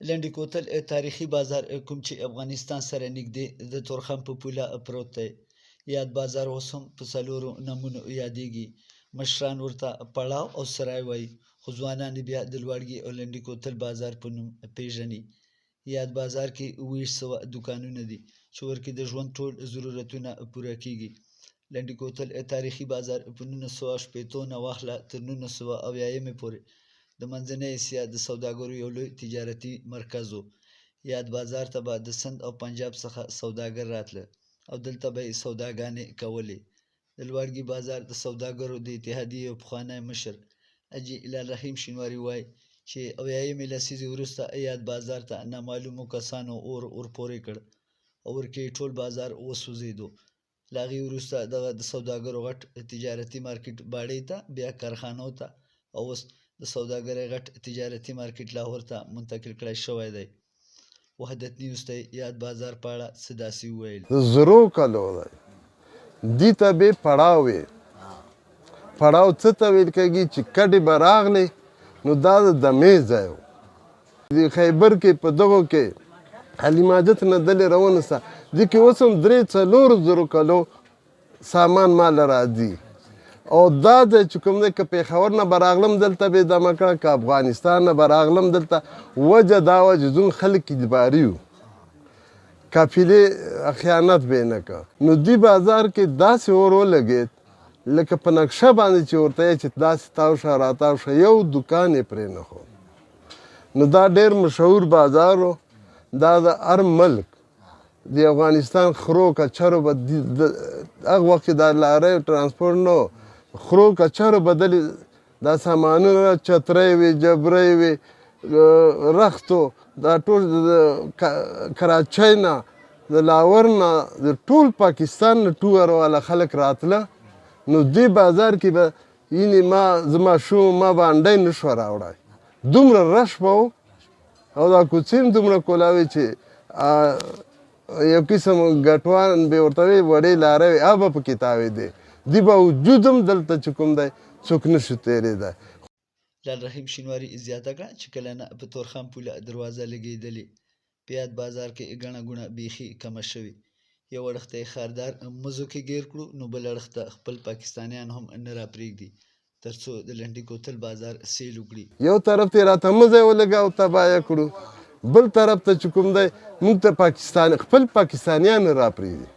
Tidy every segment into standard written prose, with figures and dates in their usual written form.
لنډي کوتل تاریخي بازار کوم چې افغانستان سره نږدې د تورخم په پوله پروت دی. یاد بازار اوس هم په څلورو نومونو یادېږي. مشران ورته پړاو او سرای وايي، خو ځوانان یې بیا د لواړګي او لنډي کوتل بازار په نوم پېژني. یاد بازار کې 27 دوکانونه دي چې ورکې د ژوند ټول ضرورتونه پوره کېږي. لنډي کوتل تاریخي بازار په 1960 نه واخله تر 1970 پورې د منځنۍ اسیا د سوداګرو یو لوی تجارتي مرکز و. یاد بازار ته به د سند او پنجاب څخه سوداګر راتله او دلته به یې سوداګانې کولې. د لواړګي بازار د سوداګرو د اتحادیې یو پخوانی مشر حاجي هلال رحیم شینواری وايي چې 70مې لسیزې وروسته یاد بازار ته نامعلومو کسانو اور ورپورې کړ او ورکې یې ټول بازار وسوځېدو. له هغې وروسته دغه د سوداګرو غټ تجارتي مارکیټ باړې ته، بیا کارخانو ته او اوس د سوداګرۍ غټ تجارتي مارکیټ لاهور ته منتقل کړای شوی دی. وحدت نیوز ته یې یاد بازار په اړه څه داسې وویل. د زرو کلو دی دي ته به پړاو وي. پړاو څه ته ویل کېږي چې کډې به راغلې نو دا د دمې ځای و. د خیبر کې په دغو کې علي ماجت نه دلې راونسته دي کې اوس هم درې څلور زرو کلو سامان مال راځي او دا ځای چې کوم دی که پېښور نه به راغلم دلته به یې دمه کړه که افغانستان نه به راغلم دلته وجه دا وه چې زموږ خلک اجباري وو قافلې خیانت به یې نه کړ نو دي بازار کې داسې اور ولګېد لکه په نقشه باندې چې ورته یې چې داسې تاو شه راتاو شه یو دکان یې پرې نه ښود نو دا ډېر مشهور بازار و دا د هر ملک د افغانستان خرو کچرو به هغه وخت کې دا لارۍ ترانسپورت نه خرو کچرو بدلې دا سامانونه چترۍ وې جبرۍ وې رختو دا ټول د کراچۍ نه د لاهور نه د ټول پاکستان نه ټور والا خلک راتله نو دې بازار کې به یعنی ما زما شو ما به انډی نه شوه راوړی دومره رش به و او دا کوڅې هم دومره کولاوې چې یو قسم ګټوان به ورته وي وړې لارې وې هغه به پکې تاوېدې دي به وجود هم دلته چې کوم دی څوک نه شو تېرېدی. لال رحیم شینواري زیاته کړه چې کله نه په تورخم پوله دروازه لګېدلې په یاد بازار کې ګڼه ګوڼه بیخي کمه شوې. یو اړخ ته یې خاردار مزو کې ګیر کړو نو بل اړخ ته خپل پاکستانیان هم نه راپرېږدي ترڅو د لنډي کوتل بازار سیل وکړي. یو طرف ته یې راته مزی ولګاو تباه یې کړو بل طرف ته چې کوم دی موږ ته پاکستان خپل پاکستانیان نه راپرېږدي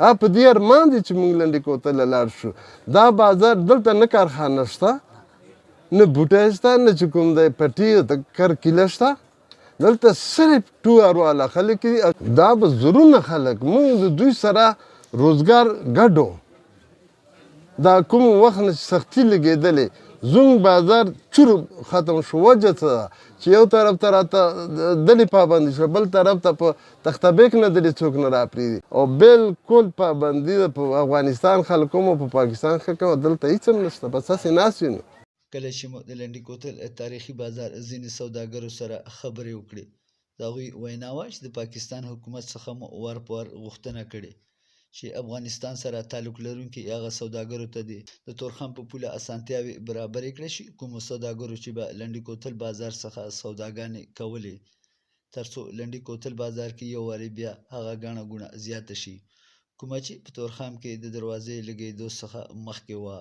هغه په دې ارمان دي چې موږ لنډي کوتل له لاړ شو دا بازار دلته نه کارخانه شته نه بوټی شته نه چې کوم دی پټي د کرکیله شته دلته صرف ټوار والا خلک دي دا به زرونه خلک موږ د دوی سره روزګار ګډو دا کوم وخت نه چې سختي لګېدلې زموږ بازار چور ختم شو وجه څه ده چې یو طرف ته راته دلې پابندي شوه بل طرف ته په تخته بیک نه دلې څوک نه راپرېږدي او بالکل پابندي ده په افغانستان خلک هم او په پاکستان خلک هم دلته هېڅ هم نشته بس هسې ناست یو نو. کله چې مو د لنډي کوتل تاریخي بازار ځینې سوداګرو سره خبرې وکړې، د هغوی وینا وه چې د پاکستان حکومت څخه مو وار په وار غوښتنه کړې چې افغانستان سره تعلق لرونکي هغه سوداګرو ته دې د تورخم په پوله اسانتیاوې برابرې کړې شي کومو سوداګرو چې به لنډي کوتل بازار څخه سوداګانې کولې ترڅو لنډي کوتل بازار کې یو وارې بیا هغه ګڼه ګوڼه زیاته شي کومه چې په تورخم کې د دروازې لګېدو څخه مخکې وه.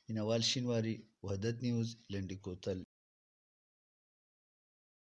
مینوال شینواری، وحدت نیوز، لنډي کوتل.